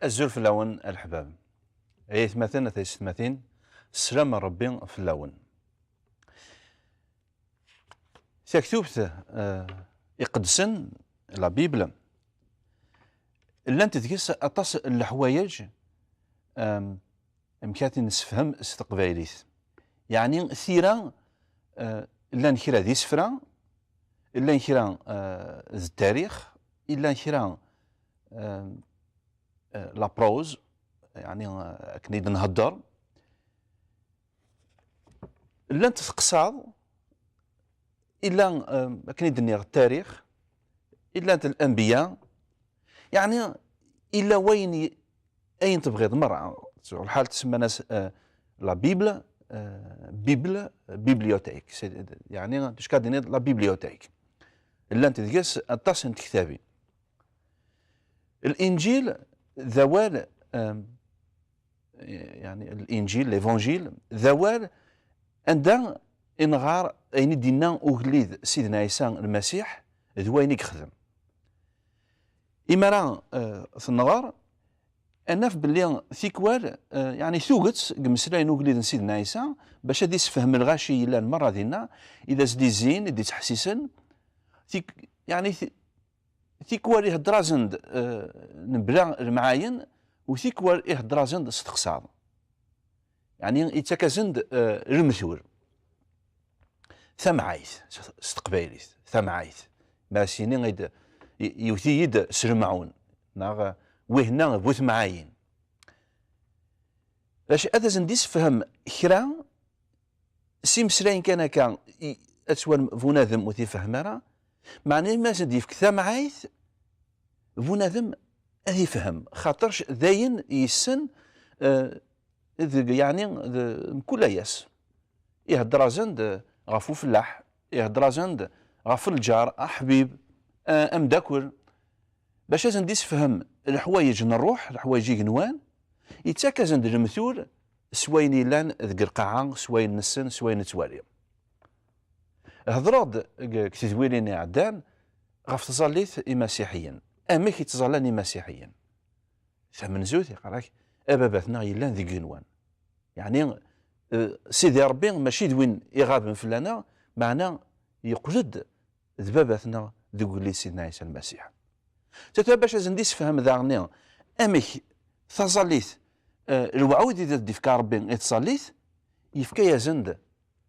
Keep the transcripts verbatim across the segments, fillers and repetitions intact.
Azul fell-awen a leḥbab, ay atmaten a taysetmatin, sslam n Ṛebbi fell-awen. Taktubt, eh, iqedsen, la Bible, llant deg-s aṭas n leḥwayeǧ, em, amek ad t-nessefhem s teqbaylit. Yeɛni tira, eh, llan kra d isefra, llan kra, eh, d tarix, llan kra, eh, eh, la prose, yeɛni, eh, akken i d-nhedder. Llant teqsaḍ, illa, eh, akken i d-nniɣ, tarix, illant l'anbiya, yeɛni illa wayen i, ayen tebɣiḍ merra. Ttuɣ lḥal tsemman-as, eh, la Bible, eh, Bible, bibliothèque. C'est, yeɛni, d acu ad d-tiniḍ, la bibliothèque. Llant deg-s aṭas n tektabin. L'Injil d awal, em, yeɛni, l'Injil, l'Évangile, d awal anda i nɣar ayen i d-yenna ugellid Sidna Ɛisa Lmasiḥ d wayen i yexdem. Imi ara, eh, t-nɣer, ad naf belli tikwal, eh, yeɛni tuget deg imeslayen n ugellid n Sidna Ɛisa, bac ad issefhem lɣaci yellan merra dinna, i d as-d-izzin, i d-ittḥessisen, tik-, yeɛni ti-, tikwal ihedder-asen-d, eh, mebla lemɛayen, u tikwal ihedder-asen-d s teqsaḍ. Yeɛni, yettak-asen-d, eh, lemtul. Tamɛayt, s, s teqbaylit, tamɛayt. Ma s-yini, i d-, i-, yewwet-iyi-d s lemɛun, neɣ, eh, wihenna bu temɛayin. Bac ad asen-d-issefhem kra, s imeslayen kan akka, i, ad twalem bunadem ur t-ifehhem ara, meɛna imi as-d-yefk tamɛayt, bunadem ad ifhem, xaṭerc d ayen yessen, eh, deg, yeɛni, d, mkul ass. Ihedder-asen-d ɣef ufellaḥ, ihedder-asen-d ɣef lǧar, aḥbib, eh, amdakel. Bac ad asen-d-issefhem leḥwayeǧ n ṛṛuḥ, leḥwayeǧ igenwan, yettak-asen-d lemtul s wayen yellan deg lqaɛa, s wayen nessen, s wayen nettwali. Hedreɣ-d deg, deg tedwilin iɛeddan ɣef tẓallit imasiḥiyen. Amek i ttẓallan imasiḥiyen? Tamenzut, yeqqar-ak, a baba-tneɣ yellan deg igenwan. Yeɛni, eh, Sidi Ṛebbi mačči d win iɣaben fell-aneɣ, meɛna yeqqel-d d baba-tneɣ deg ugellid Sidna Ɛisa Lmasiḥ. Tata bac ad asen-d-issefhem daɣen amek taẓallit, eh, lewɛud i d-ifka Ṛebbi i tẓallit, yefka-yasen-d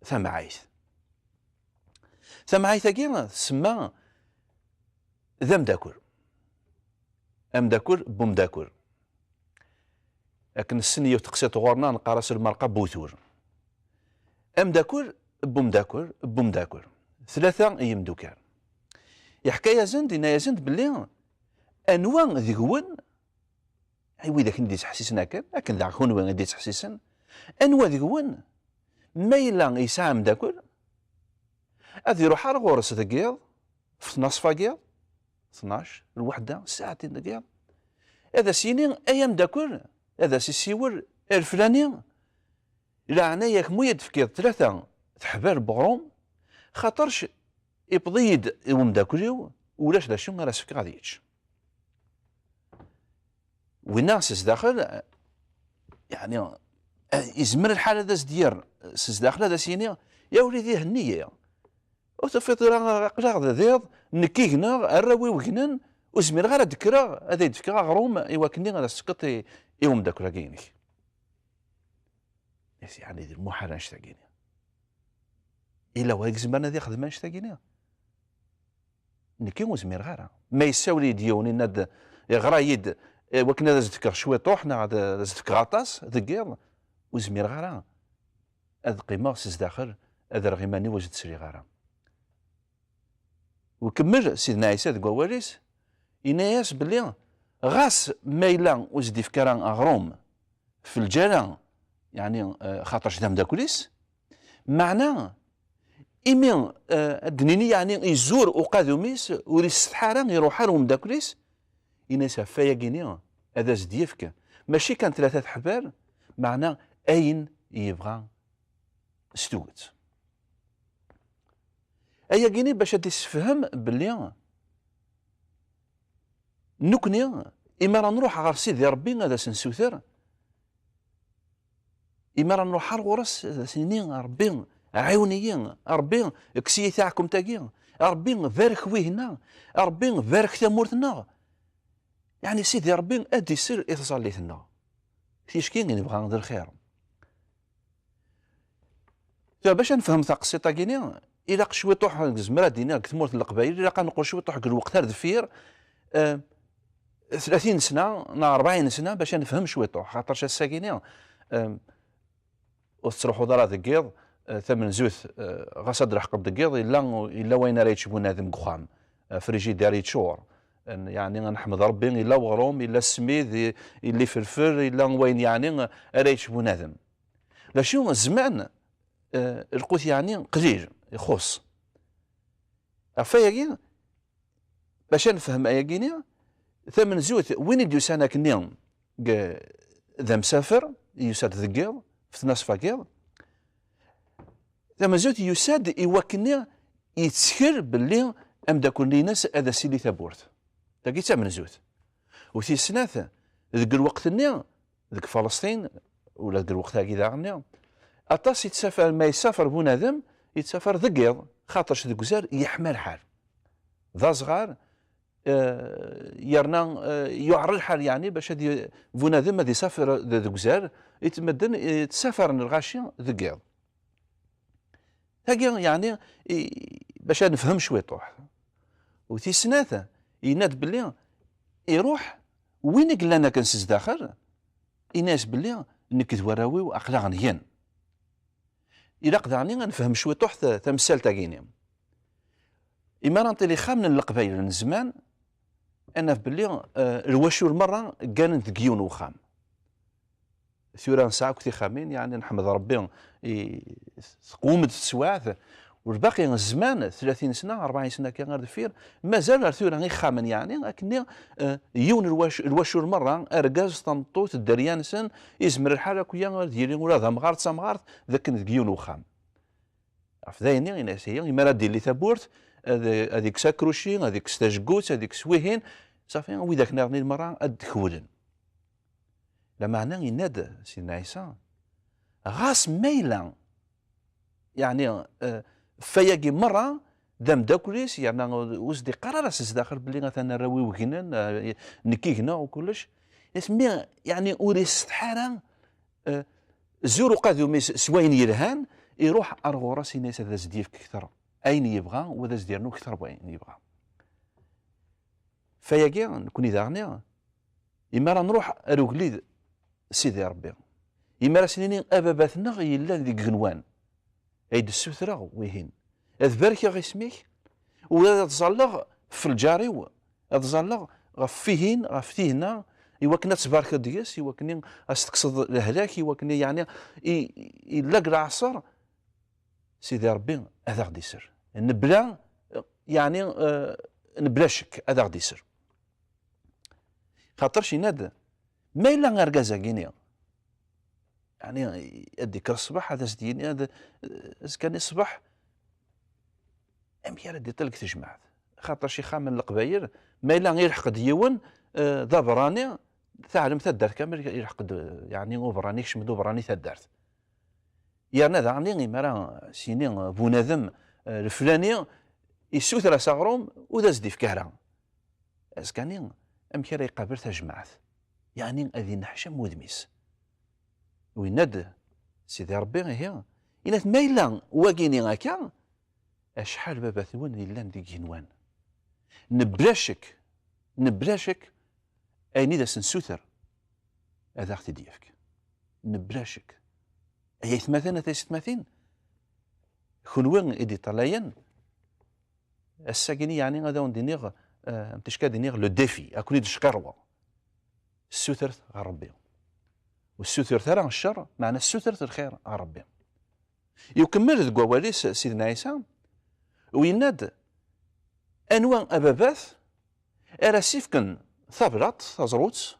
tamɛayt. Tamɛayt-agi tsemma d amdakel. Amdakel n umdakel. Akken nessen yiwet teqsiṭ ɣur-neɣ, neqqar-as lmerqa n uwtul. Amdakel n umdakel n umdakel. Tlata n yimdukal. Yeḥka-yasen-d, yenna-yasen-d belli anwa deg-wen, i widak i d-ittḥessisen akken, akken daɣ kunwi i d-ittḥessisen, anwa deg-wen, ma yella yesɛa amdakel, ad iruḥ ar ɣur-s deg yiḍ, f tnaṣfa n yiḍ, tnac, lweḥda, ssaɛtin deg yiḍ, ad as-yini, ay amdakel, ad as-issiwel, ar flani, leɛnaya-k mu yi-d-tefkiḍ tlata teḥbal n weɣrum, xaṭerc iwweḍ-iyi-d i umdakel-iw, ulac d acu ara s-fkeɣ ad yečč. Winna s zdaxel, yeɛni, eh, izmer lḥal ad as-d-yerr s zdaxel, ad as-yini, ya wlidi, henni-yi. Ur tufiḍ ara aql-aɣ d iḍ, nekk gneɣ, arraw-iw gnen, ur zmireɣ ara ad d-kkreɣ, ad ak-d-fkeɣ aɣrum i wakken ad as-tefkeḍ i, i umeddakel-agi-inek. Yeɛni, d lmuḥal annect-agi-nni. Yella wa i izemren ad ixdem annect-agi-nni? Nekki ur zmireɣ ara. Ma yessawel-iyi-d yiwen, yenna-d, iɣra-yi-d, eh, wakken ad as-d-fkeɣ cwiṭuḥ neɣ ad, ad as-d-fkeɣ aṭas deg yiḍ, ur zmireɣ ara ad qqimeɣ s zdaxel, ad rreɣ iman-iw ur as-d-sliɣ ara. Ukemmel Sidna Ɛisa deg wawal-is, yenna-yas belli ɣas ma yella ur as-d-ifki ara aɣrum f lǧal-a, yeɛni, eh, xaṭerc d amdakel-is, meɛna imi, eh, ad d-nini, yeɛni, izur uqadum-is, ur isetḥa ara, iruḥ ar umdakel-is, ini-as ɣef wayagi-ni ad as-d-yefk, mačči kan tlata teḥbal, meɛna ayen yebɣa s tuget. Ayagi-ni bac ad d-issefhem belli nekni Imi ara nruḥ ɣer Sidi Ṛebbi ad as-nsuter, imi ara nruḥ ar ɣur-s ad as-nini: "Ṛebbi, ɛiwen-iyi, Ṛebbi, kkes-iyi taɛkemt-agi, Ṛebbi, barek wihin-a, Ṛebbi, barek tamurt-nneɣ." Yeɛni Sidi Ṛebbi ad d-isel i tẓallit-nneɣ. Ticki i nebɣa d lxir. Tura, bac ad nefhem taqsiṭ-agi-nni, ilaq cwiṭuḥ, nezmer ad d-iniɣ, deg tmurt n Leqbayel, ilaq ad neqqel cwiṭuḥ deg lweqt ar deffir, eh, tlatin sna neɣ rebɛin sna, bac ad nefhem cwiṭuḥ, xaṭerc ass-agi-nni, eh, ur tettruḥuḍ ara deg yiḍ, eh, tamenzut, eh, ɣas ad d-leḥqeḍ deg yiḍ, yella, yella wayen ara yečč bunadem deg uxxam, eh, frigidaire yeččur. N-, yeɛni, ad neḥmed Ṛebbi, yella weɣrum, yella ssmid, i-, yella ifelfel, yella wayen, yeɛni, ara yečč bunadem. D acu, zzman, eh, lqut, yeɛni, qlil, ixuṣ. Ɣef wayagi, bac ad nefhem ayagi-nni, tamenzut, win i d-yusan akkenni deg, d amsafer, yusa-d deg yiḍ, ɣef tnaṣfa n yiḍ, tamenzut yusa-d i wakkenni yettkel belli ameddakel-nni-ines ad as-ili tawwurt. Tagi d tamenzut. U tis snat, deg lweqt-nni, deg Falesṭin, ula deg lweqt-agi daɣen-nni, aṭas i yettsafer, ma yettsafer bunadem, yettsafer deg yiḍ, xaṭerc deg uzal yeḥma lḥal. D aẓɣal, eh, yerna, eh, yuɛer lḥal, yeɛni, bac ad y-, bunadem ad isafer d-, deg uzal, i t-, medden, eh, ttsafarn lɣaci deg yiḍ. Tagi, yeɛni, i, bac ad nefhem cwiṭuḥ. U tis snat, yenna-d belli iruḥ win i yellan akken s zdaxel, ini-as belli nekk d warraw-iw aql-aɣ ngen. Ilaq daɣen ad nefhem cwiṭuḥ ta-, tamsalt-agi-nni. Imi ara nṭili ixxamen n Leqbayel n zman, ad naf belli, eh, lwacul merra gganen deg yiwen wexxam. Tura nesɛa akk tixxamin, yeɛni, neḥmed Ṛebbi, i, teqwem-d teswiɛt, u lbaqi zzman, tlatin sna, rebɛin sna akka ar deffir, mazal ar tura ixxamen, yeɛni, akkenni, eh, yiwen lwac-, lwacul merra, argaz, tameṭṭut, dderya-nsen, izmer lḥal akk-ya ad yili ula d amɣar d tamɣart, d akken deg yiwen wexxam. Ɣef dayen-nni, ini-as ihi, imi ara d-illi tawwurt, ad, ad ikkes akruci, ad ikkes tajeggut, ad ikkes wihin, safi, widak nniḍen merra ad d-kewlen. Lameɛna yenna-d Sidna Ɛisa, ɣas ma yella, yeɛni, eh, ɣef wayagi merra d ameddakel-is, yerna ur s-d-iqqar ara s zdaxel belli atan arraw-iw gnen, eh, nekk i gneɣ u kullec. Asmi, yeɛni, ur isetḥa ara, eh, zur uqadum-is s wayen yelhan, iruḥ ar ɣur-s, ini-as ad as-d-yefk kter ayen yebɣa, u ad as-d-yernu kter n wayen yebɣa. Ɣef wayagi, nekni daɣen, imi ara nruḥ ar ugellid Sidi Ṛebbi, imi ara s-nini: "A Baba-tneɣ yellan deg igenwan, ay d-ssutreɣ wihin, ad barkeɣ isem-ik, u ad ẓalleɣ ɣef lǧar-iw, ad ẓalleɣ ɣef wihin, ɣef tihin-a, i wakken ad tbarkeḍ deg-s, i wakken ad s-tekkseḍ lehlak, i wakken, yeɛni, i, i, i llag leɛṣer, Sidi Ṛebbi ad aɣ-d-isel. Nebla, yeɛni, eh, nebla ccek ad aɣ-d-isel." Xaṭerc yenna-d, ma yella argaz-agi-nni, yeɛni, ad d-ikker ṣṣbeḥ, ad as-d-yini, ad, azekka-nni ṣṣbeḥ, amek ara d-iṭṭel deg tejmaɛt? Xaṭerc ixxamen n Leqbayel, ma yella ilḥeq-d yiwen, eh, d aberrani, teɛlem taddart kamel, ilḥeq-d, yeɛni, uberrani, ikcem-d uberrani taddart. Yerna daɣen, imi ara s-yini bunadem, eh, leflani, issuter-as aɣrum, ur d as-d-ifki ara. Azekka-nni, amek ara iqabel tajmaɛt? Yeɛni ad yenneḥcam wudem-is. Winna-d Sidi Ṛebbi, ihi, yenna-t, ma yella wagini akka, acḥal baba-twen yellan deg igenwan. Nebla ccek, nebla ccek, ayen i d as-nsuter, ad aɣ-t-id-yefk. Nebla ccek. Ay aytmaten, a taysetmatin, kunwi i d-iṭalayen, ass-agi-nni, yeɛni, ad awen-d-iniɣ, eh, am ticki ad iniɣ le défi, ad ken-id-cqirweɣ. Ssutret ɣer Ṛebbi. Ur ssutret ara ccer, meɛna ssutret lxir ɣer Ṛebbi. Yukemmel deg wawal-is Sidna Ɛisa, u yenna-d, anwa ababat ara s-ifken tablaṭ, taẓrut,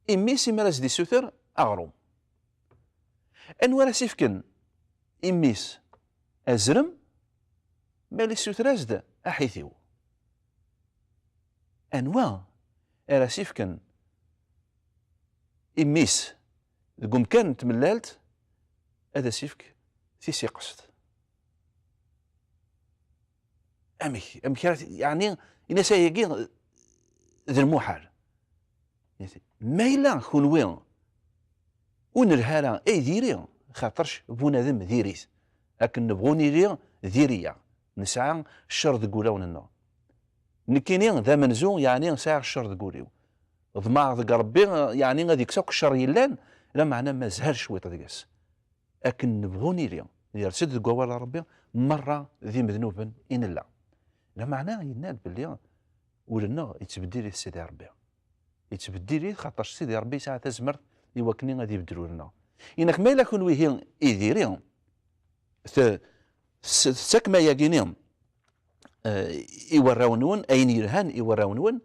i mmi-s imi ara s-d-issuter aɣrum? Anwa ara s-ifken i mmi-s azrem, ma yella issuter-as-d aḥitiw? Anwa ara s-ifken i mmi-s deg umkan n tmellalt, ad as-ifk tisiqest. Amek? Amek ara t-, yeɛni, ini-as ayagi d lmuḥal. Ma yella kunwi ur nelhi ara ay diri, xaṭerc bunadem diri-t. Akken nebɣu nili diri-yaɣ. Nesɛa ccer deg wulawen-nneɣ. Nekkini d amenzu, yeɛni sɛiɣ ccer deg wul-iw. Ḍemɛeɣ deg Ṛebbi, yeɛni ad ikkes akk ccer yellan, lameɛna mazal cwiṭ deg-s. Akken nebɣu nili, yers-d deg wawal n Ṛebbi, merra d imednuben i nella. Lameɛna yenna-d belli ul-nneɣ yettbeddil-it Sidi Ṛebbi. Yettbeddil-it xaṭerc Sidi Ṛebbi yesɛa tazmert i wakken ad ibeddel ul-nneɣ. Inak ma yella kunwi ihi i diri, te-, s-, tettakem ayagi-ni, eh, i warraw-nwen, ayen yelhan i warraw-nwen,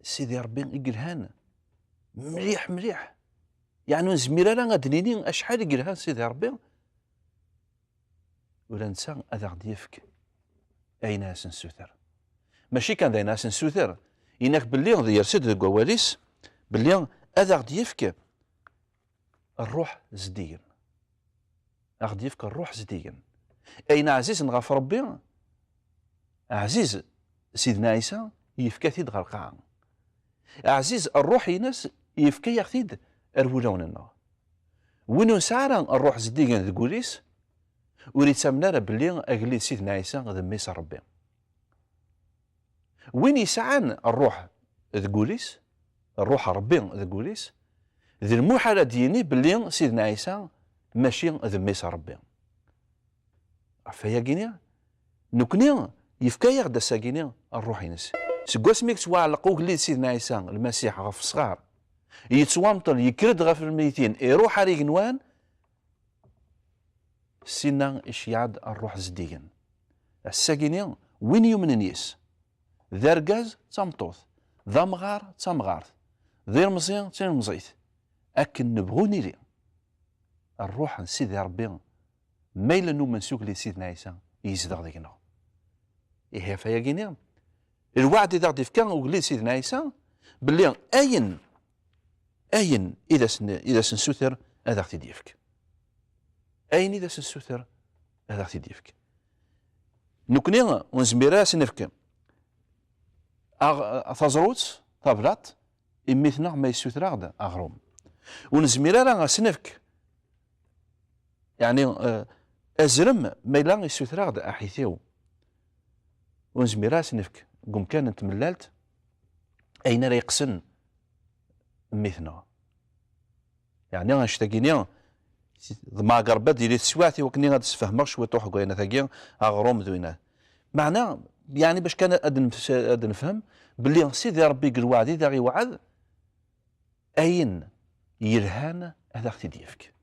Sidi Ṛebbi i yelhan mliḥ, mliḥ. Yeɛni ur nezmir ara ad d-nini acḥal i yelhan Sidi Ṛebbi, ula netta ad aɣ-d-yefk ayen ara s-nessuter. Mačči kan d ayen ara s-nessuter, inak belli yers-d deg wawal-is belli ad aɣ-d-yefk ṛṛuḥ zeddigen. Aɣ-d-yefk ṛṛuḥ zeddigen. Ayen ɛzizen ɣef Ṛebbi, ɛziz Sidna Ɛisa, yefka-t-id ɣer lqaɛa. Ɛziz ṛṛuḥ-ines, yefka-yaɣ-t-id ar wulawen-nneɣ. Win ur nesɛi ara ṛṛuḥ zeddigen deg wul-is, ur yettamen ara belli agellid Sidna Ɛisa d mmi-s n Ṛebbi. Win yesɛan ṛṛuḥ deg wul-is, ṛṛuḥ n Ṛebbi deg wul-is, d lmuḥal ad d-yini belli Sidna Ɛisa mačči d mmi-s n Ṛebbi. Ɣef wayagi-ni, nekni yefka-yaɣ-d ass-agi-ni ṛṛuḥ-ines. Seg wasmi i yettwaɛelleq ugellid Sidna Ɛisa Lmasiḥ ɣef ṣṣɣar, yettwamṭel, yekker-d ɣef lmeyytin, iṛuḥ ar igenwan, Sinna iceyyeɛ-d ṛṛuḥ zeddigen. Ass-agi-ni, win yumnen yis, d argaz d tameṭṭut, d amɣar d tamɣart, d ilemẓi d tilemẓit, akken nebɣu nili, ṛṛuḥ n Sidi Ṛebbi, ma yella numen s ugellid Sidna Ɛisa, yezdeɣ deg-neɣ. Ihi ɣef wayagi-ni, lweɛd i d aɣ-d-ifka ugellid Sidna Ɛisa, belli ayen, ayen i d as-, i d as-nessuter ad aɣ-t-id-yefk. Ayen i d as-nessuter ad aɣ-t-id-yefk. Nekni ur nezmir ara ad as-nefk aɣ-, taẓrut, tablaṭ, i mmi-tneɣ ma yessuter-aɣ-d aɣrum. Ur nezmir ara ad as-nefk, yeɛni, eh, azrem ma yella yessuter-aɣ-d aḥitiw. Ur nezmir ara ad as-nefk deg umkan n tmellalt ayen ara yeqqsen mmi-tneɣ. Yeɛni, annect-agi-ni, ḍemɛeɣ Ṛebbi ad d-yili teswiɛt i wakken ad d-sfehmeɣ cwiṭuḥ deg wayen-agi, aɣrum d winat. Meɛna, yeɛni, bac kan ad nef-, ad nefhem belli Sidi Ṛebbi deg lweɛd i d aɣ-iweɛɛed, ayen yelhan ad aɣ-t-id-yefk.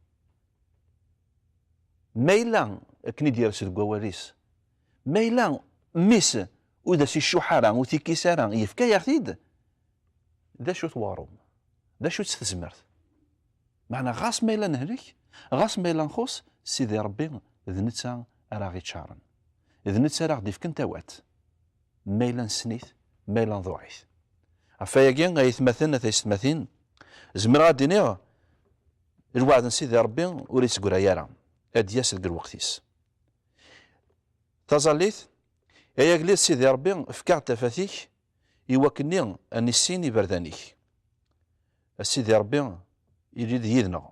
Ma yella akken i d-yers deg wawal-is, ma yella mmi-s ur d as-icuḥ ara, ur t-ikkis ara, yefka-yaɣ-t-id, d acu-t waɣrum? D acu-tt tezmert? Meɛna ɣas ma yella nehlek, ɣas ma yella nxuṣ, Sidi Ṛebbi d netta ara ɣ-iččaren. D netta ara ɣ-d-ifken tawat. Ma yella nessen-it, ma yella nḍuɛ-it. Ɣef wayagi, ay atmaten, a taysetmatin, zemreɣ ad d-iniɣ, lweɛd n Sidi Ṛebbi ur yettgray ara, ad d-yas deg lweqt-is. Taẓallit, ay agellid Sidi Ṛebbi, efk-aɣ-d tafat-ik i wakken-nni ad nissin iberdan-ik. A Sidi Ṛebbi, ili-d yid-neɣ,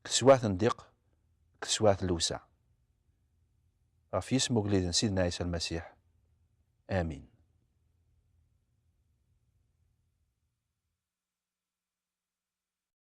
deg teswiɛt n ddiq, deg teswiɛt n lewseɛ. Ɣef yisem ugellid n Sidna Ɛisa Lmasiḥ. Amin.